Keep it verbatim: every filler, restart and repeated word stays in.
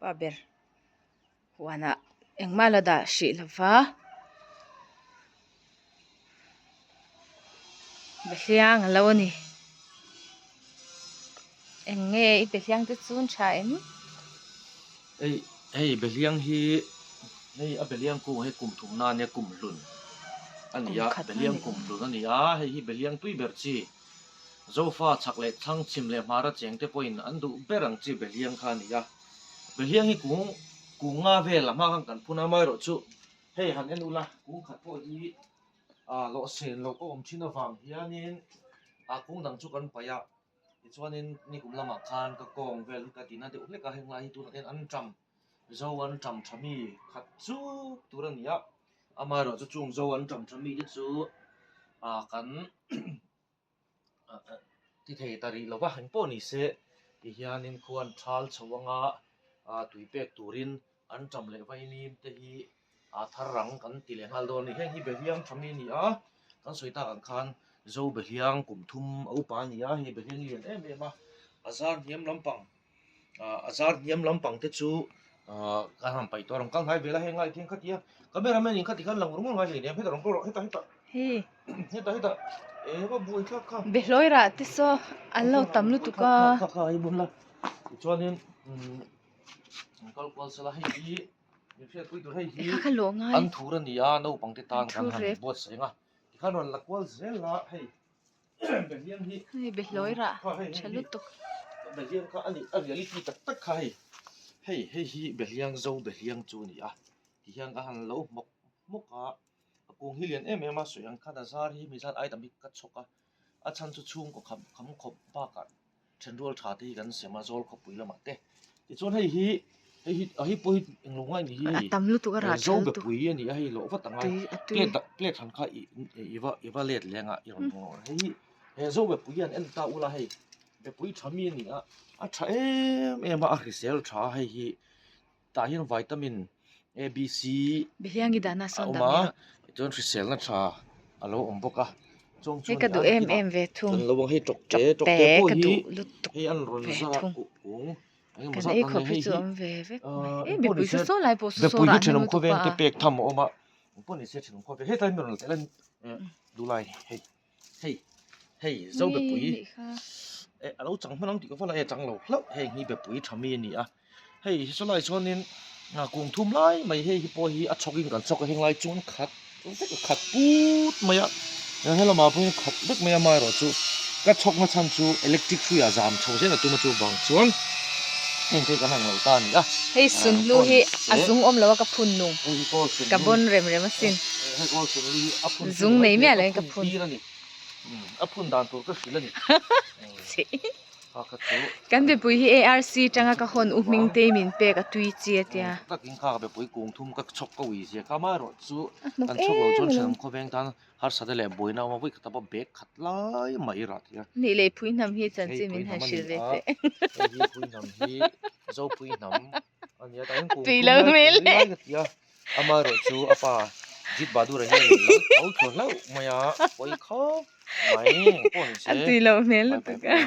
Pa ber. Huan ah engma la dah sih lou va. Behliang a lo ni. Eng nge i behliang te chu ntha em? Ei, hei behliang hi, hei a behliang kung hi kum thumna nia kum hlun a ni a, behliang kum hlun a ni a, hei hi behliang tui ber chi. Zofa chak leh thlang chim leh hmar a cheng te pawhin an duh ber ang chi behliang kha a ni a. Behliang hi kung, kung nga vel a hma khan kan phun a, amaherawh chu hei han en ula, kung khat pawh hi, a, lawhsen lo ka awm thin avang hianin, a, kung dang chu kan pai a. Tichuanin nikum lamah khan ka kawng vel hi ka tina deuh hlek a, heng lai hi tun an en an ṭam, zo an ṭam ṭha mi khat chu tur a ni a. Amaherawh chu chung zo an ṭam ṭha mi te chu, a, kan, a, a, ti thei ta rih lo va, en pawh ni se, ti hianin khuan thal chho anga, a, tui pek turin an ṭam leh vaimim te hi, a, thar rang kan ti leh nghal dawn ni. Heng hi behliang ṭha mi a ni a, kan sawi tak ang khan zo behliang kum thum a upa a ni a, hei behliang lian em em a, a zar hniam lampang, a, a zar hniam lampang te chu, a, kan han paih tawh rang kal hnai vel a, heng lai theng kha ti a, cameraman in kha ti khan lang rung rung ngai hlei niam, heta rong kal rawh, heta, heta. Hei. Heta, heta. E, va buai kha, kha. Behloi rah te saw an lo tam lutuk a. Kha, kha, kha, hei bun la. Tichuanin, um, kal kual sela hei hi. Min hriatpui tur hei hi. E, kha, kha lo ngai. An thur a ni a, naupang te tan kan han buatsaih ang a. Ti khan rawn la kual zel la, hei. Behliang hi. Hei, behloi rah. Kha, hei, hei, ṭha lutuk. Behliang kha a ni, a reality tak tak kha hei. Hei, hei hi behliang, zo behliang chu a ni a. Ti hian ka han lo hmawk hmawk a, a kung hi lian em em a, sawi ang khan a zar hi mi zat ai tam hi ka chhawk a, a chhan chu chhung kaw kham, kham khawp bakah ṭhenrual ṭha te hi kan sem a, Zawlkhawpui lamah te. Tichuan hei hi, hei hi, a hi pawh hi eng lo ngai ni hi, a tam lutuk a, eh, rah ṭha lutuk. Zo bepui a ni a, hei lo vat a ngai. Tui, a tui. Plate, plate han kha i, i, i va, i va let leng a, i rawn hmu lo. Hei hi, eh, zo bepui an en ta ula hei. Bepui ṭha mi a ni a, a ṭha em em a, a hrisel ṭha hei hi. Tah hian vitamin A, B, C, behliang i dahna sawn a awm dam a, chuan hriselna ṭha a lo awm bawk a. Chuang chuan ka duh em em ve thung. Kan lo ang hei, ṭawk te, ṭawk te pawh hi hei an rawn za a, kung, kung. Kan ei khawp hi chu awm ve vek mai. E, bepui saw saw lai pawh saw saw rah ni lutuk a. Bepui hi ṭhenawm khawveng te pek tham a awm a. Pawh ni se ṭhenawm khawveng. Hetlai mi rawn la tel a, eh, du lai hei. Hei, hei, zo bepui. Eh, a lo chang hman ang tih ka va la, eh, chang lo hlauh, hei hi bepui ṭha mi a ni a. Hei, hi saw lai chuanin, a, kung thum lai mai, hei hi pawh hi a chhawkin kan chhawk a, heng lai chuan khat vek a, khat put mai a. Heng, he lamah pawh hian khat vek mai a, amaherawhchu ka chhawkna chhan chu electric hrui a zam chho zel a, tuma chu vang chuan heng te kan ang lo ta a ni a. Hei, sun hlu hi a zung awm lo a, ka phun nung. Hei hi kawl sun hlu. Ka bawn rem rem asin. Eh, eh, hei kawl sun hlu hi a phun zung nei miah lo in ka phun. Tir a ni. Hmm, a phun dan tur ka hrilh a ni. Kan bepui hi A R C aṭanga ka hawn u Hmingtei min pek a tui chi a tia. Hmm, tak in kha bepui kung thum ka chhawk ka ui zia kha, amaherawhchu kan chhawk lo chuan ṭhenawm khawveng tan harsa te leh buaina a awm a, vawi khat a pawh bag khat lai mai i rah thei a. Nih leh pui hnam hi chanchin min han hrilh ve teh. Hei hi pui hnam hi, zo pui hnam a ni a, tah hian kung thum lai ka ti a. Amaherawhchu a pa Jit Bahadur a hian lo tho tho hlauh mai a, pawi khawp mai, pawi se. A tui lo hmel lutuk a.